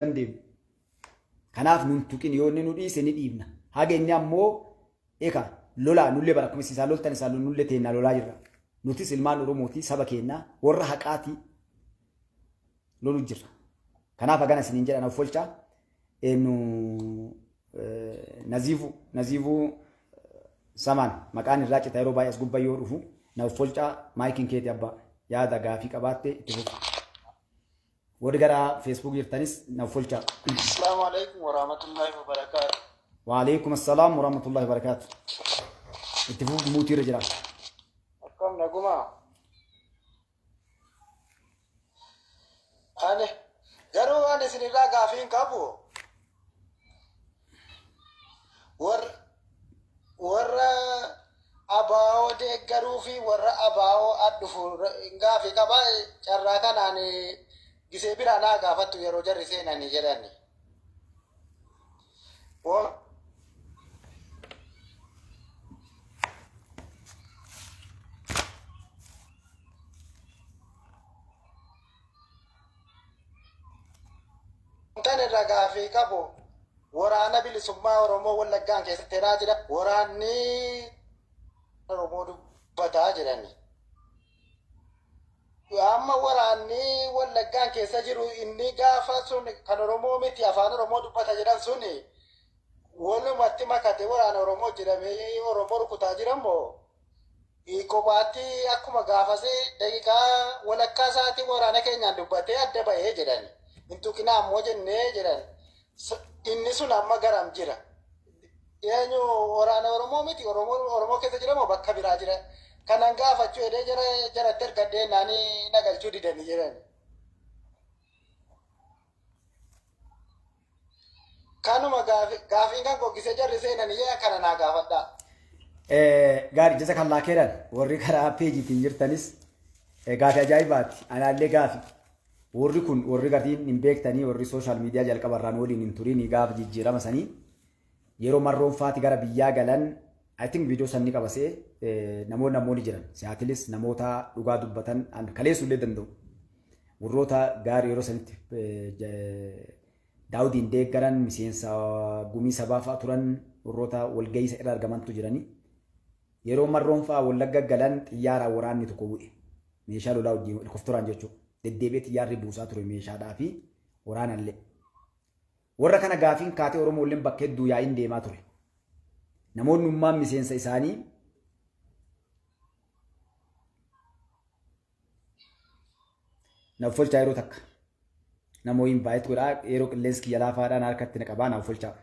Dandeenyu. Kanaaf nun tuqin yoo inni nu dhiise ni dhiibna. Haga inni ammoo eka lolaa nullee bara akkuma isaan loltan isaan nullee teennaa lolaa jirra. Nutis ilmaan Oromooti saba keennaa warra haqaati lolu jirra. Kanaaf hagana isiniin jedhan of folchaa eenyu Naziifuu Naziifuu Samaan maqaan irraa cita yeroo baay'ee as gubbaa yoo dhufu na of folchaa maayikiin keeti abbaa yaada gaafii qabaatte itti fufi. Warri gara Facebook jirtanis na of folchaa. Assalamu alaikum warahmatullahi wabarakatuh. Waalaikum assalaam warahmatullahi wabarakaatu. Itti fufi muutii irra jira. Akkam nagumaa? Ani garuu waan isinirraa gaafii hin qabu. Warra warra abaa'oo deeggaruu fi warra abaa'oo adhufu gaafii qaba. Carraa kanaan gisee biraa naa gaafattu yeroo jarri seenanii jedhani. Wantan irra gaafii qabu waraana bilisummaa Oromoo Wallaggaan keessatti heraa jira. Waraanni Oromoo dubbataa jedhani. Amma waraanni Wallaggaan keessa jiru inni gaafa sun kan Oromoo miti afaan Oromoo dubbata jedhan suni walumatti makate waraana Oromoo jedhamee Oromoo rukutaa jiramoo kophaatti akkuma gaafas daqiiqaa walakkaa isaatii waraana keenyaan dubbatee adda bahee jedhan. Hin tuqinaa ammoo jennee jedhan. Inni sun amma garam jira? Eenyu waraana Oromoo miti Oromoo keessa jira moo bakka biraa jira? Kanan gaafachuu jedhee jara jaratti ergadhee naanii na galchuu didanii jedhan. Kanuma gaafiin kan goggisee jarri seenanii jedhan kana naa gaafadhaa. Gaarii jaza kan laakeeran warri karaa peejiitiin jirtanis gaafii ajaa'ibaati. Anaallee gaafi. Warri kun warri gatiin hin beektanii warri sooshaal miidiyaa jalqaba irraan waliin hin turin gaafa jijjiirama sanii yeroo marroon faati gara biyyaa galan I think viidiyoo san ni qabasee namoonni ammoo ni jiran. Siyaatilis namoota dhugaa dubbatan an kaleessuu illee danda'u. Warroota gaarii yeroo sanitti Daawudiin deeggaran miseensa gumii sabaa fa'a turan warroota walga'iisa irra argamantu jirani. Yeroo marroon fa'a Wallagga galan xiyyaaraan waraanni tokko bu'e. Meeshaa lolaa wajjin helikoftoraan jechuudha. Deddeebi'ee xiyyaarri buusaa ture meeshaadhaa fi waraanallee. Warra kana gaafiin kaatee Oromoolleen bakka hedduu yaa'iin deemaa ture. Namoonni ummaan miseensa isaanii naaf folchaa yeroo takka. Namoo invite godhaa yeroo qilleensi kiyya laafaadhaan harkatti na qabaa naaf folchaa.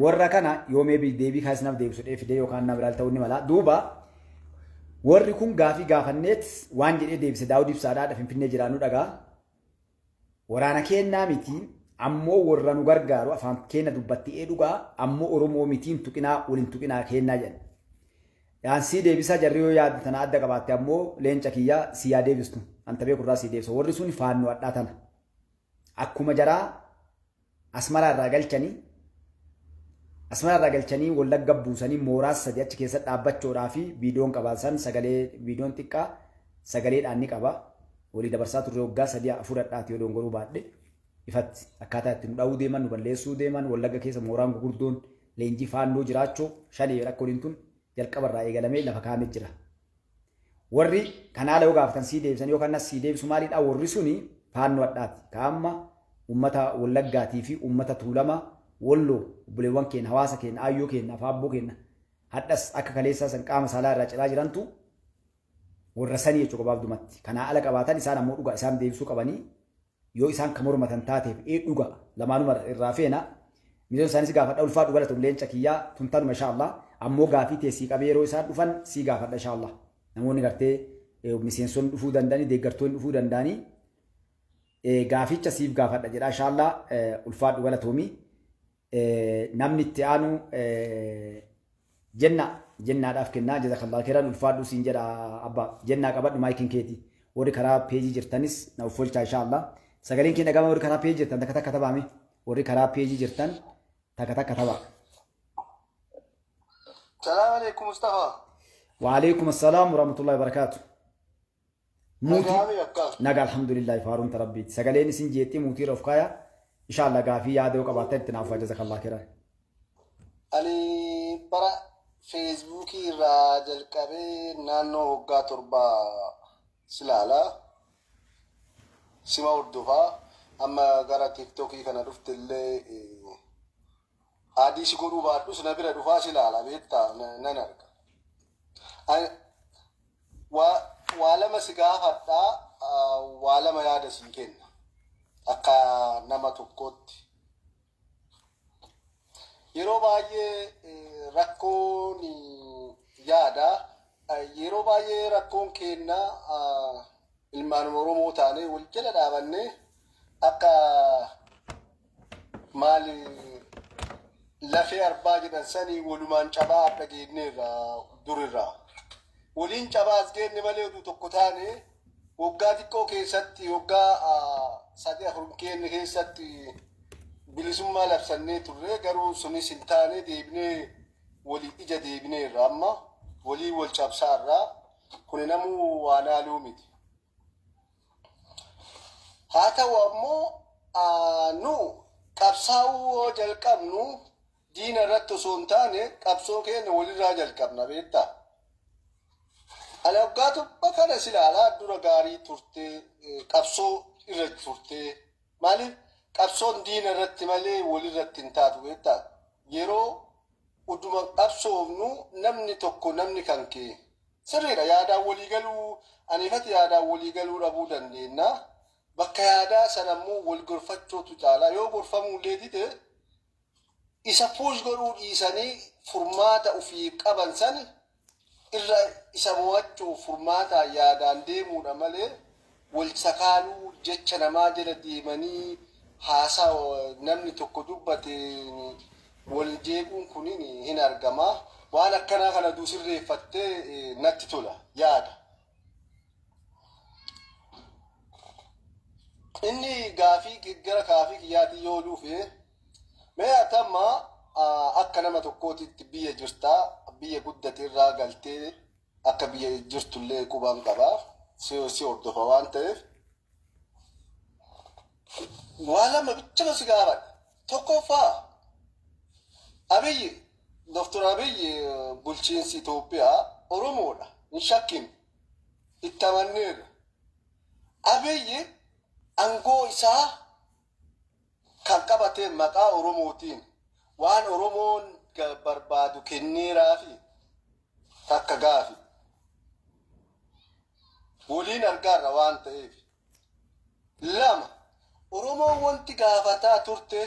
Warra kana yoo meebi deebii kaas naaf deebisu dhee fidee yookaan na biraa ta'uu ni mala. Duuba warri kun gaafii gaafanneet waan jedhee deebise Daawud Ibsaadhaa Finfinnee jiraannu dhagaa. Waraana keennaa miti ammoo warra nu gargaaru afaan keenna dubbatti ee dhugaa ammoo Oromoo mitiin tuqinaa waliin tuqinaa keennaa jedhan. Yaansii deebisaa jarri yoo yaadde tana adda qabaatte ammoo leenca kiyya si yaa deebistu. Anta beeku irraa si deebisa. Warri sun faannoo adhaa tana. Akkuma jaraa Asmaraa irraa galchanii Asmaraa irraa galchanii Wallagga buusanii mooraa sadi achi keessa dhaabbachuudhaa fi viidiyoon qaban san sagalee viidiyoon xiqqaa sagaleedhaan ni qaba. Walii dabarsaa turre waggaa sadii afur hadhaati yoo dongoruu baadhe ifatti akkaataa itti nu dha'uu deeman nu balleessuu deeman Wallagga keessa mooraan gugurdoon leenjii faannoo jiraachuu shanii rakkooliin tun jalqaba irraa eegalamee lafa kaa'amee jira. Warri kanaala yoo gaafatan sii deebisan yoo kanas sii deebisu maalidha warri suni faannoo hadhaati. Ka amma ummata Wallaggaatii fi ummata Tuulama Walloo obboleewwan keenya hawaasa keenya aayyoo keenya afaabboo keenya hadhas akka kaleessaa san qaama saalaa irraa ciraa jirantu warra sanii jechuu gabaabdumatti. Kanaa ala qabaatan isaan ammoo dhugaa isaan deebisuu qabanii yoo isaan ka mormatan taateef ee dhuga lamaanuma irraa feena miseensa isaanis gaafadha ulfaadhu galatoom leenca kiyyaa tun tanuma insha Allah ammoo gaafii tee sii qabee yeroo isaan dhufan sii gaafadha insha Allah namoonni gartee miseensonni dhufuu danda'anii deeggartoonni dhufuu danda'anii gaaficha siif gaafadha jedha insha Allah ulfaadhu galatoomi namni itti aanu jenna jennaadhaaf kennaa jazakallah keeran ulfaadhu siin jedha abbaa jennaa qabadhu maayikiin keeti warri karaa peejii jirtanis na uffolchaa insha Allah sagaleen keenya gama warri karaa peejii jirtan takka takka tabaame warri karaa peejii jirtan takka takka tabaa. Salaam alaikum Mustafa. Waalaikum assalaam warahmatullahi wabarakatuh. Muutii Nagaami akkam. Naga, alhamdulillahi, faaruun rabbiiti. Sagaleen isin jeetti muutii of kaaya. Inshallah gaafii yaada yoo qabaattan itti naaf, jazakallah khairan. Ani bara Feesbuukii irraa jalqabee naannoo waggaa 7 silaala. Sima hordofaa, amma gara Tiiktookii kana dhufte illee adii si godhuu baadhus na bira dhufaa silaala, beektaa, nan arga. Waa lama si gaafadhaa, waa lama yaada sii kenna akka nama tokkootti. Yeroo baay'ee rakkoon yaada. Yeroo baay'ee rakkoon kenna ilmaan Oromoo taanee wal jala dhaabannee akka maali lafee arbaa jedhan sanii walumaan cabaa har'a geenyeerra durirraa. Waliin cabaa as geenne malee oduu tokko taane waggaa xiqqoo keessatti, waggaa 3 4 keenne keessatti bilisummaa labsannee turre. Garuu sunis hin taane, deebinee walii ija deebineerra, amma walii wal cabsaarraa. Kuni namuu waan haaluu miti. Haa ta'u ammoo nu qabsaa'uu yoo jalqabnu diina irratti osoo hin taane qabsoo keenya walirraa jalqabna, beektaa. Ani waggaa 7 kana si ilaalaa dura gaarii turte, qabsoo irra turte. Maaliif qabsoon diina irratti malee walirratti hin taatu, beektaa? Yeroo utuma qabsoofnu namni tokko, namni kan kee sirriidha, yaadaan walii galuu, aniifati yaadaan walii galuu dhabuu dandeenya. Bakka yaadaa sana immoo wal gorfachuutu caala. Yoo gorfamuu illee dide isa push godhuu dhiisanii furmaata ofii qaban sani irra isa mo'achuuf furmaataan yaadaan deemuudha malee wal sakaaluu, jecha namaa jala deemanii haasaa namni tokko dubbate wal jeequun kunin hin argama. Waan akkanaa kana duu sirreeffattee natti tola yaada. Inni gaafii gara gaafii kiyyaatii yoo dhufe, mee atamma akka nama tokkootitti biyya jirtaa, biyya guddate irraa galtee akka biyya jirtullee quban qaba, si hordofa waan ta'eef waa lama bichama si gaafadha. Tokkoffaa, Abiyyi, Doktor Abiyyi, bulchiinsi Itoophiyaa Oromoodha, hin shakkin, itti amanneerra. Abiyyi aangoo isaa kan qabate maqaa Oromootiin, waan Oromoon barbaadu kenneeraafi? Takka gaafi. Waliin argaarra waan ta'eef. Lama, Oromoon wanti gaafataa turte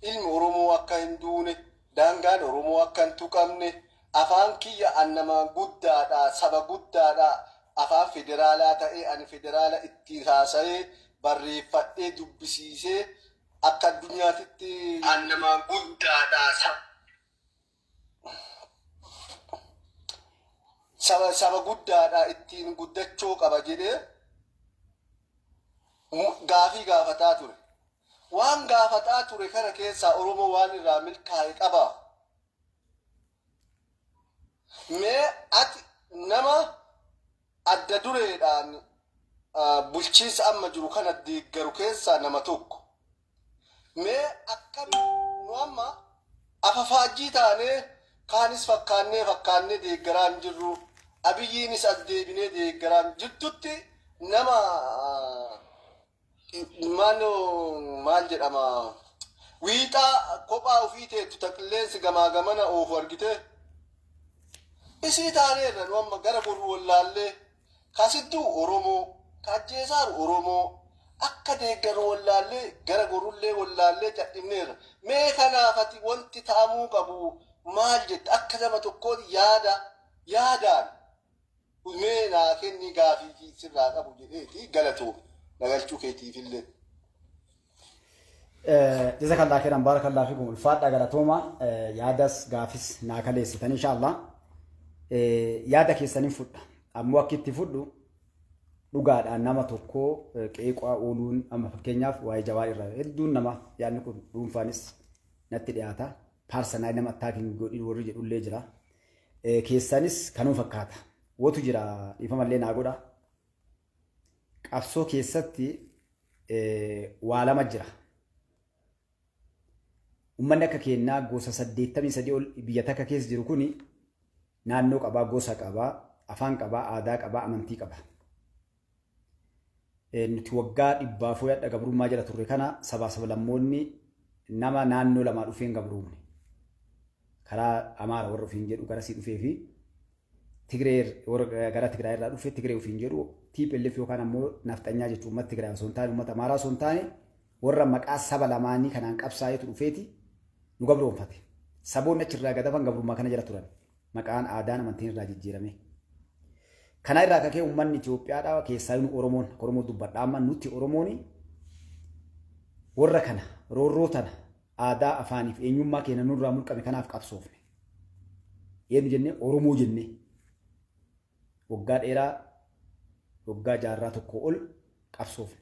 ilmi Oromoo akka hin duune, daangaan Oromoo akka hin tuqamne, afaan kiyya an nama guddaadha, saba guddaadha, afaan federaalaa ta'ee ani federaala itti haasa'ee barreeffadhee dubbisiisee akka addunyaatitti an nama guddaadha, saba guddaadha, ittiin guddachuu qaba jedhee gaafii gaafataa ture. Waan gaafataa ture kana keessaa Oromoo waan irraa milkaa'e qaba. Mee ati nama adda dureedhaan bulchiinsa amma jiru kana deeggaru keessaa nama tokko. Mee akkam nu amma afafaajjii taanee kaanis fakkaannee fakkaannee deeggaraa hin jirru. Abiyyiinis as deebinee deeggaraa hin jirtutti nama maal maal jedhama, wiixaa kophaa ofii teettu ta qilleensi gamaa gamana oofu argite isii taaneerra. Nu amma gara borru wallaallee, kasittuu Oromoo ka ajjeesaaru Oromoo akka deeggaru wallaallee, gara gorullee wallaallee cadhinneerra. Mee kanaaf ati wanti ta'amuu qabu maal jette? Akka nama tokkooti yaada yaadaan mee naa kenni gaafii sirraa qabu jedheeti. Galatoome nagalchuu keetiifillee. Jazakallah khairan, barakallahu fikum, ulfaadhaa, galatooma. Yaadas gaafis naa kaleessitan. Inshallah yaada keessaniin fudha. Ammoo akki itti fudhu dhugaadhaan nama tokko qeeqaa ooluun, amma fakkeenyaaf waa'ee Jawaar irraa hedduun nama yaadni kun dhuunfaanis natti dhiyaata. Personal nama attacking godhin warri jedhullee jira. Keessanis kanuma fakkaata. Wotu jira, dhiifamallee naa godha. Qabsoo keessatti waa lama jira. Uummanni akka keenyaa gosa 83 ol biyya takka keessa jiru kuni naannoo qabaa, gosa qabaa, afaan qabaa, aadaa qabaa, amantii qaba. Nuti waggaa 400 hadha gabrummaa jala turre kana sabaa sablammoonni nama naannoo lamaa dhufeen gabroomne. Karaa Amaara warra ofiin jedhu garasii dhufee fi Tigree gara Tigraay irraa dhufe Tigree ofiin jedhu TPLF yookaan ammoo nafxanyaa jechuun uummata Tigraay osoo hin taane, uummata Amaaraa osoo hin taane, warra maqaa saba lamaanii kanaan qabsaa'eetu dhufeeti nu gabroonfate. Saboonni achirraa gad hafan gabrummaa kana jala turan. Maqaan, aadaan, amantiin irraa jijjiirame. Kana irraa kakee uummanni Itoophiyaadhaa keessaa nu Oromoon akka Oromoo dubbadha, amma nuti Oromoon warra kana roorroo tana aadaa, afaaniif eenyummaa keenya nurraa mulqame kanaaf qabsoofne. Eenyu jennee? Oromoo jennee. Waggaa dheeraa, waggaa jaarraa tokko ol qabsoofne.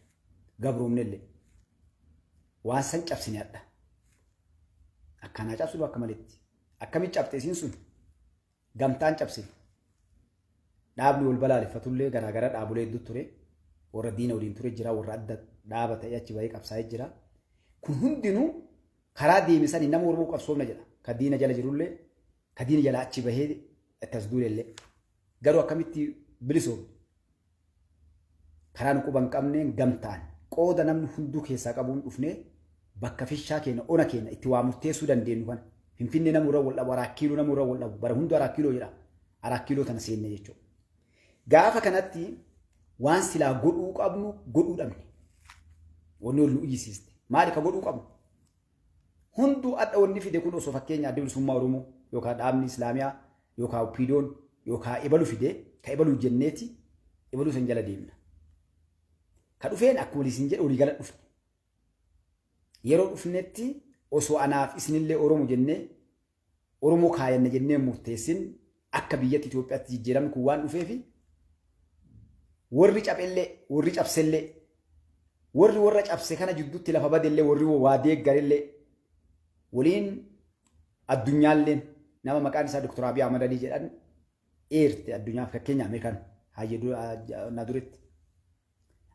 Gabroomne illee. Waan san cabsine hadha. Akkanaa cabsinu akka maletti. Akkamitti cabxe isiin sun? Gamtaan cabsine. Dhaabni wal balaaleffatullee garaagara dhaabolee hedduu ture. Warra diina waliin ture jira, warra adda dhaaba ta'ee achi bahee qabsaa'ee jira. Kun hundinuu karaa deeme sanii nama Oromoo qabsoofna jedha. Ka diina jala jirullee, ka diina jala achi bahee itti as duulellee. Garuu akkamitti bilisoomne? Karaa nu quba hin qabneen gamtaan qooda namni hunduu keessaa qabuun dhufnee bakka fishaa keenya, ona keenya itti waa murteessuu dandeenyu kana. Finfinnee namuu irra wal dhabu, Araa Kiiloo namuu irra wal dhabu, bara hunduu Araa Kiiloo jedha. Araa Kiiloo tana seenne jechuudha. Gaafa kanatti waan silaa godhuu qabnu godhuu dhabne. Wanni ol nu iyyisiiste. Maali ka godhuu qabnu? Hunduu adda wanni fide kun osoo fakkeenya Adda Bilisummaa Oromoo yookaan dhaabni Islaamiyaa yookaan Oppiidoon yookaan ebalu fide, ka ebaluu jenneeti ebaluu san jala deemna. Ka dhufeen akkuma isin jedhe walii gala dhufne. Yeroo dhufnetti osoo anaaf isinillee Oromo jennee Oromoo kaayanna jennee murteessin, akka biyyatti Itoophiyaatti jijjiiramni kun waan dhufeefi warri caphellee, warri cabsellee, warri warra cabse kana jidduutti lafa badellee, warri waa deeggarellee waliin addunyaalleen nama maqaan isaa Dr. Abiy Ahmad Alii jedhan eerte addunyaaf, fakkeenya Ameerikaan hayyee na duretti.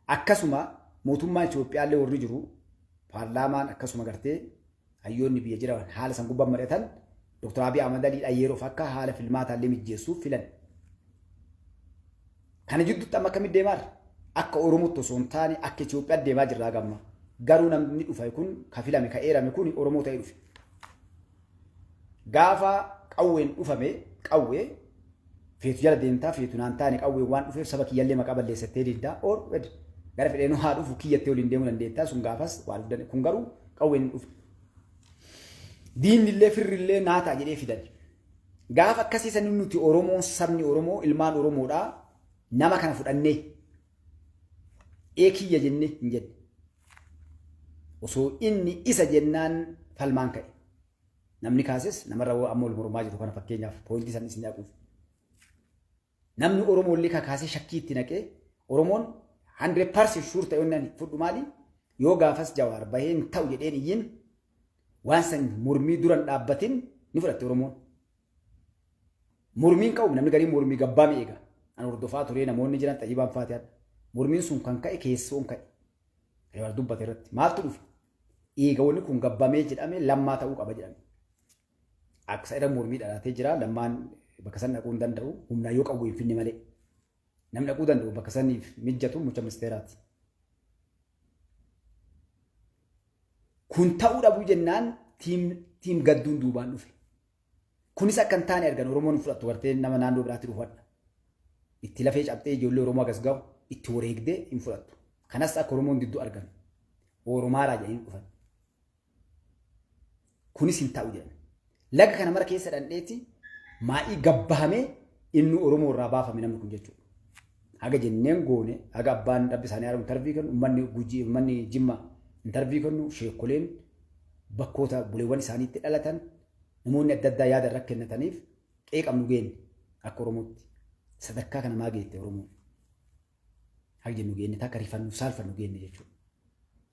Akkasuma mootummaan Itoophiyaallee warri jiru paarlaamaan, akkasuma gartee hayyoonni biyya jiran haala san gubbaan mari'atan Dr. Abiy Ahmad Aliidha yeroof akka haala filmaataallee mijjeessuuf filan. Kana jidduutti amma akkamitti deemaa jirra? Akka Oromootti osoo hin taane akka Itoophiyaatti deemaa jirra gamma. Garuu namni dhufe kun, ka filame, ka eerame kun Oromoo ta'ee dhufe. Gaafa qawween dhufame, qawwee feetu jala deemtaa, feetu naan taane, qawween waan dhufeef saba kiyyallee maqaa balleessattee diddaa or gara fedheenuu haa dhufu kiyyattee waliin deemuu dandeettaa, sun gaafas waan dhufdan kun garuu qawween hin dhufne. Diinni illee firri illee naa ta'a jedhee fidan. Gaafa akkasii sanii nuti Oromoon, sabni Oromoo, ilmaan Oromoodhaa nama kana fudhannee ee kiyya jennee hin jenne. Osoo inni isa jennaan falmaan ka'e. Namni kaases namarra amma wal mormaa jiru kana, fakkeenyaaf point san isin dhaquuf. Namni Oromoo illee kakaasee shakkii itti naqee Oromoon 100% sure ta'e onnaan fudhu maali? Yoo gaafas Jawaar bahee hin ta'u jedheen iyyin waan san mormii duran dhaabbatin ni fudhatte Oromoon. Mormiin ka'u namni gariin mormii gabbaa mi'eega. An hordofaa turee namoonni jiran xayyibaan faatihaadha. Mormiin sun kan ka'e keessoon ka'e. Jawaar dubbate irratti maaltu dhufe? Eega wanni kun gabbamee jedhame Lammaa ta'uu qaba jedhame. Akka irra mormii dhalatee jira. Lammaan bakka san dhaquu hin danda'u. Humnaa yoo qabu hin finne malee. Namni dhaquu danda'u bakka saniif mijjatu mucha ministeeraati. Kun ta'uu dhabuu jennaan team gadduun duubaan dhufe. Kunis akka hin taane argan. Oromoon hin fudhattu gartee nama naannoo biraatti dhufadha. Itti lafee cabxee ijoollee Oromoo agas gahu itti wareegdee hin fudhattu. Kanas akka Oromoon didduu argan. Oromaaraa jedhanii dhufan. Kunis hin ta'u jedhan. Laga kana mara keessa dhandheeti maa'ii gabbahamee inni Oromoo irraa baafame namni kun jechuudha. Haga jenneen goone, haga abbaan rabbi isaanii haadha interview kennu, uummanni Gujii, uummanni Jimma interview kennu, sheekoleen bakkoota buleewwan isaaniitti dhalatan, namoonni adda addaa yaada irra kennataniif qeeqamnu geenne akka Oromootti. Sadarkaa kana maa geette Oromoon? Haga jennu geenne, takka rifannu saalfannu geenne jechuudha.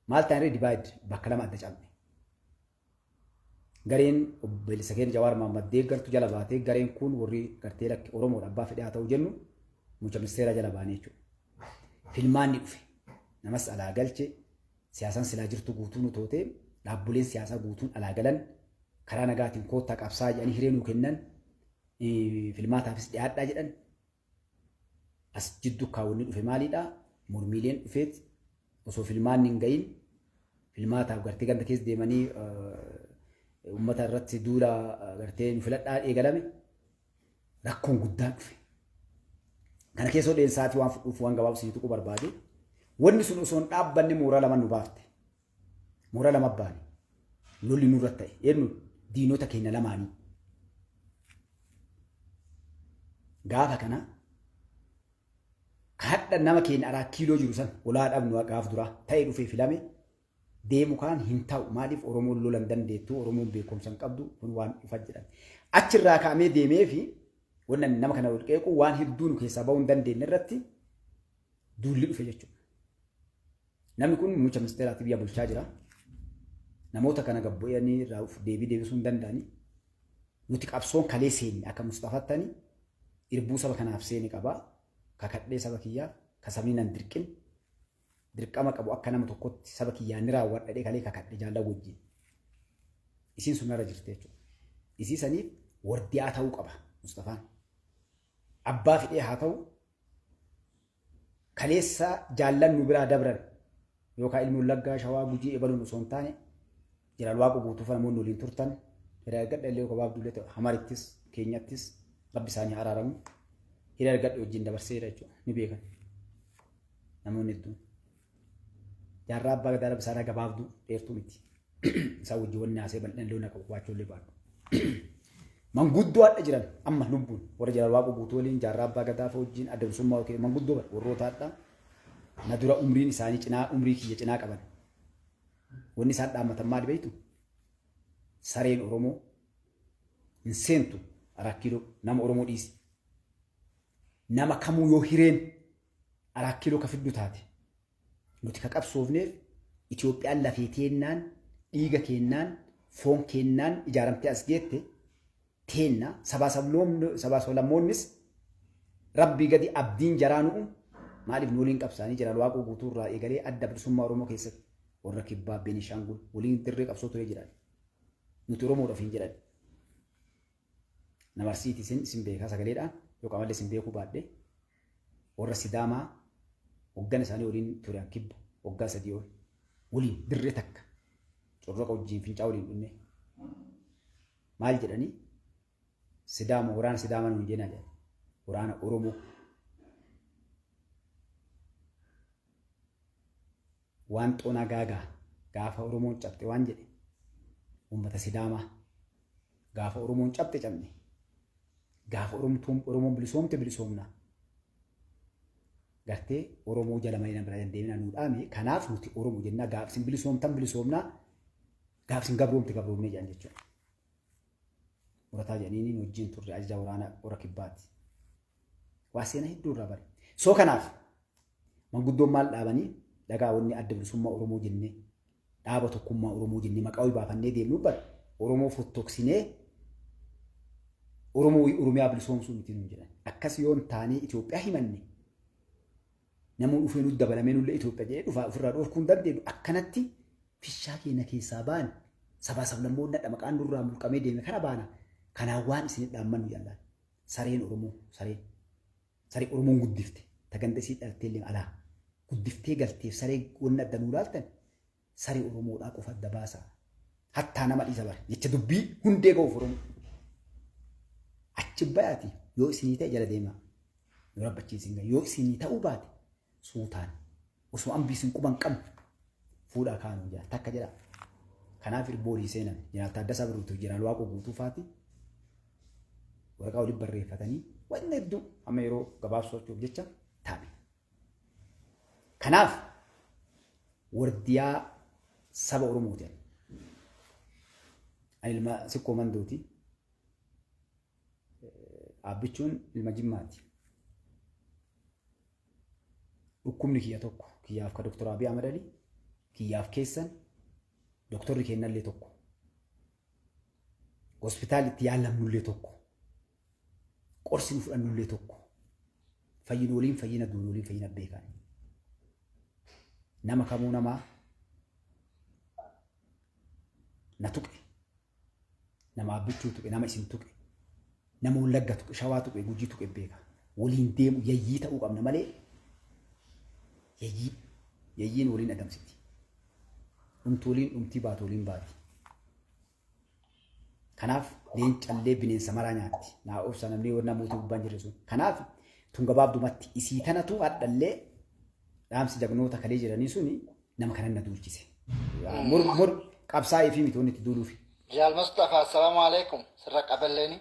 Maal ta'an divide, bakka lama adda cabne. Gareen obboleessa keenya Jawaar Mohammad deeggartu jala baatee, gareen kun warri gartee lakki Oromoodha abbaa fedhee haa ta'u jennu mucha ministeeraa jala baanee jechuudha. Filmaanni dhufe. Namas alaa galche, siyaasaan silaa jirtu guutuu nu toote, dhaabboleen siyaasaa guutuun alaa galan, karaa nagaatiin koottaa qabsaa jedhanii hiree nuu kennan, filmaataafis dhiyaadhaa jedhan. As jiddu kaawwanni dhufe maalidha? Mormiileen dhufeet osoo filmaanni hin gahin filmaataaf gartee ganda keessa deemanii uummata irratti duula gartee nu filadhaa eegalame, rakkoon guddaan dhufe. Kana keessa dheensaatii waan fudhuuf waan gabaabsu isinii tuquu barbaade. Wanni sun osoo hin dhaabbanne mooraa lama nu baafte. Mooraa lama baane. Lolli nurra ta'e. Eenyu? Diinota keenya lamaanii. Gaafa kana hadha nama keenya araa kiiloo jiru san olaa dhabnu gaaf duraa ta'e dhufee filame deemu kaan hin ta'u. Maaliif? Oromoon lola hin dandeettu, Oromoon beekumsa hin qabdu, kun waan ifa jedhame. Achirraa ka'amee deemee fi wanna nama kana wal qeequ waan hedduu nu keessaa bahuu hin dandeenye irratti duulli dhufe jechuudha. Namni kun muummicha ministeeraati, biyya bulchaa jira. Namoota kana gabbu'anii irraa deebii deebisuu hin danda'ani. Nuti qabsoon kalee seenne akka Mustafattani irbuu saba kanaaf seene qaba. Kakadhee saba kiyyaaf ka sabni nan dirqin dirqama qabu akka nama tokkotti saba kiyyaan ni raawwadha kalee kakadhe jaallan wajjin. Isiin sun narra jirti jechuudha. Isii saniif wardiyaa ta'uu qaba Mustafaan. Abbaa fidhee haa ta'u, kaleessa jaallan nu biraa dabran yookaan ilmi Wallaggaa, Shawaa, Gujii ebaluun osoo hin taane, Jeneraal Waaqoo Guutuu fa namoonni waliin turtan hiriyaa argadha illee gabaabduu illee ta'u Hamarittis Keenyattis Rabbi isaanii araaramu, hiriyaa argadhe wajjin dabarseera jechuudha, ni beekan namoonni hedduun. Jaarraa Abbaa Gadaa Rabbi isaanii gabaabduu dheertuu miti. Isaan wajjin wanni haasee bal'ina illee na qabu waachuu illee baadhu. Manguddoo hadha jiran amma lubbuun warra Jeneraal Waaqoo Guutuu waliin, Jaarraa Abbaa Gadaa fa wajjin, Adda Bilisummaa yookiin manguddoo warroota hadha na dura umriin isaanii cinaa umrii kiyya cinaa qaban. Wanni isaan dhaammatan maali beektu? Sareen Oromoo hin seentu Araa Kiiloo, nama Oromoo dhiisi. Nama kamuu yoo hireen Araa Kiiloo ka fiddu taate, nuti ka qabsoofneef Itoophiyaan lafee teennaan, dhiiga keennaan, foon keennaan ijaaramtee as geette teenna, sabaa sablammoonnis Rabbii gadi abdiin jaraa nu'u. Maaliif? Nu waliin qabsaanii Jeneraal Waaqoo Guutuu irraa eegalee Adda Bilisummaa Oromoo keessatti warra Kibbaa, Beenishaangul waliin dirree qabsoo turee jiran. Nuti Oromoodha ofiin jedhan. Nama Arsiiti isin beekaa sagaleedhaan yookaan mallee isin beekuu baadhe, warra Sidaamaa hoggana isaanii waliin turan Kibba waggaa 3 ol waliin dirree takka corroqa wajjin fincaa waliin dhunne. Maal jedhanii? Sidaama, waraana Sidaamaa nuun jenaa jedhan, waraana Oromoo. Waan xoonaa gaagaa gaafa Oromoon cabxe waan jedhe uummata Sidaamaa, gaafa Oromoon cabxe cabne, gaafa Oromoon bilisoomte bilisoomna, gartee Oromoo jala malee nama bira deemina nuu dhaame. Kanaaf nuti Oromoo jennaa, gaaf isin bilisoomtan bilisoomnaa, gaaf isin gabroomte gabroomnee jedhan jechuudha. Murataa jedhanii nu wajjin turre, ajaja waraana warra Kibbaati. Waa seenaa hedduu irraa bare. Soo kanaaf manguddoon maal dhaabanii? Dhagaa, wanni Adda Bilisummaa Oromoo jennee, dhaaba tokkummaa Oromoo jennee maqaa wayii baafannee deemnu bara Oromoo fottoksinee Oromoo wayii Oromiyaa bilisoomsuu miti nuun jedhan. Akkas yoo hin taane Itoophiyaa himanne namuu dhufee nutti dabalamee nullee Itoophiyaa jedhee dhufaa, ofirraa dhorkuu hin dandeenyu. Akkanatti fishaa keenya keessaa baane, sabaa sablammoonni hadha maqaan nurraa mulqamee deeme kana baana. Kanaan waan isin dhaammannu jallaan. Sareen Oromoo sareen. Saree Oromoon guddifte ta ganda isii dhaltee illee alaa guddiftee galteef saree wanni adda nuu laaltan saree Oromoodhaa qofa adda baasaa. Hattaa nama dhiisa bara jecha dubbii hundee ga'uuf Oromoo. Achi bayaati yoo isinii ta'e jala deemaa. Yoo rabbachiisin ga'a, yoo isinii ta'uu baate suutaan osoo ambii isin quban qabne fuudhaa kaanuu jira takka jedha. Kanaaf irboolii seenan Jeneraal Taaddasaa Birruutu, Jeneraal Waaqoo Guutuu faati waraqaa walitti barreeffatanii wanni hedduu amma yeroo gabaabsuu jecha taa'e. Kanaaf wardiyaa saba Oromooti. Ani ilma Sikkoo Mandooti. Aabbichuun ilma Jimmaati. Dhukkubni kiyya tokko, kiyyaaf ka Dr. Abiy Ahmad Ali, kiyyaaf keessan doktorri kennallee tokko. Hospitaalli itti yaalamnullee tokko. Qorsi nu fudhannullee tokko. Fayyinu waliin fayyina, duunu waliin fayyina beekan. Nama kamuu namaa na tuqe, nama Abbichuu tuqe, nama isin tuqe, nama Wallagga tuqe, Shawaa tuqe, Gujii tuqe beeka. Waliin deemu yayyii ta'uu qabna malee yayyii yayyiin waliin adamsiti. Dhumtu waliin dhumtii, baatu waliin baati. Kanaaf leencallee bineensa maraa nyaatti. Naa obsa namni namoota gubbaan jirre sun. Kanaaf tun gabaabdumatti isii tanatu hadhallee dhaamsi jagnoota kalee jiranii suni nama kanan na duulchise. Mur mur qabsaa'ee fi miti wanni itti duuluufi. Jaal Mustafa, assalaamu alaikum. Sirra qaballeeni.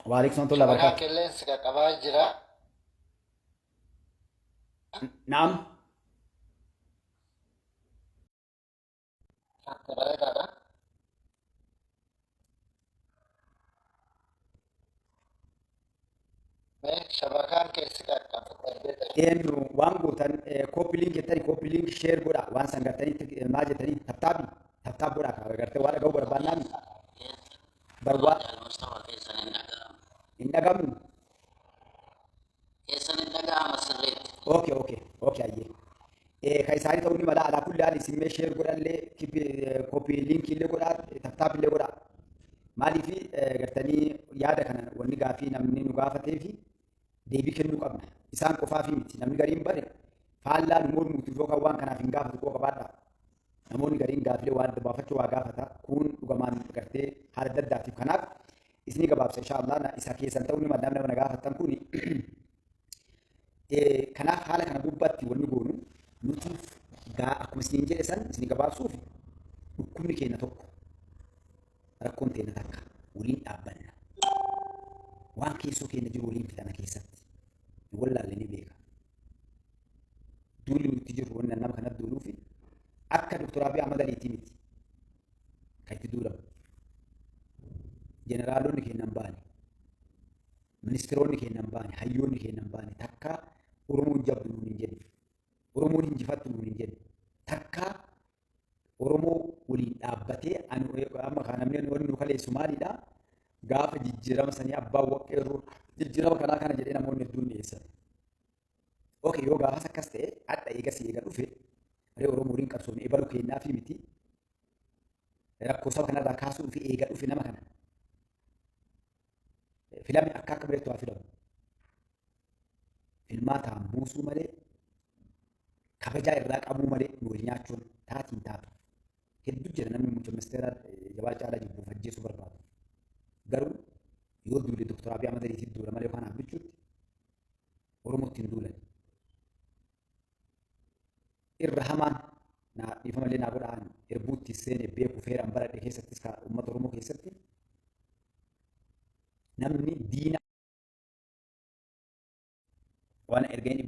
Waalaikum salam Shabakaa barakaatu. qilleensi qaqqabaa jira. Naam. Fakka bareedaadha. Mee shabakaan keessi qaqqaba. Eenyu waan gootan copy link jettanii copy link share godha, waan san gartanii maal jettanii tap tap tap tap godha gartee waan dhaga'uu barbaannaan barwaa. Jaal Mustafa, keessan hin dhaga'amu. Hin dhagamu. Keessan hin dhaga'ama sirriitti. Okay, ayyee. Kan isaanii ta'uu ni mala. Alaa kulli haali isin mee share godhallee, copy link illee godhaa, tap tap illee godhaa. Maaliif gartanii yaada kana wanni gaafii namni nu gaafatee fi deebii kennuu qabna. Isaan qofaafi miti, namni gariin bare faallaa nu mormuutiif yookaan waan kanaaf hin gaafatu qoo qabaadha. Namoonni gariin gaafilee waan adda baafachuu waa gaafata, kun dhugamaan gartee haala adda addaatiif. Kanaaf isinii gabaabsa, insha Allah isa keessan ta'uu ni mala nama na gaafattan kuni. Kanaaf haala kana gubbaatti wanni goonu nuti gaa akkuma isiniin jedhe san isinii gabaabsuuf, dhukkubni keenya tokko, rakkoon teenya takka, waliin dhaabbanna. Waan keessoo keenya jiru waliin fixana keessatti. Wallaalle ni beeka. Duulli nuti jirru wanni nama kanatti duuluufi akka Dr. Abiy Ahmad Aliitii miti. Kan itti duulamu. Jeneraalonni keenya hin baane. Ministeeronni keenya hin baane. Hayyoonni keenya hin baane. Takka Oromoon jabdu nuun hin jenne. Oromoon injifattu nuun hin jenne. Takka Oromoo waliin dhaabbatee amma kan namni wanni nu kaleessu maalidha? Gaafa jijjiirama sanii abbaan waqqeerroo jijjiirama kanaa kana jedhee namoonni hedduun dhiyeessan. Okay, yoo gaafas akkas ta'e, hadha eegas eega dhufe ree Oromoo waliin qabsoofne ebalu kennaa fi miti rakkoo saba kanarraa kaasuu fi eega dhufe nama kana filame akka akka bireettu haa filamu. Filmaataan buusuu malee, kabajaa irraa qabuu malee, nu wal nyaachuun taatiin taatu. Hedduu jira namni muummicha ministeera jabaa caalaa jibbuuf ajjeesuu barbaadu. Garuu yoo duule Dr. Abiy Ahmad Aliitiin duula malee yookaan Abbichuutti Oromootti hin duulan. Irra hamaan naa dhiifama illee naa godhaan erbuutti seene beeku feeraan baradhe keessattis uummata Oromoo keessatti namni diina waan erga inni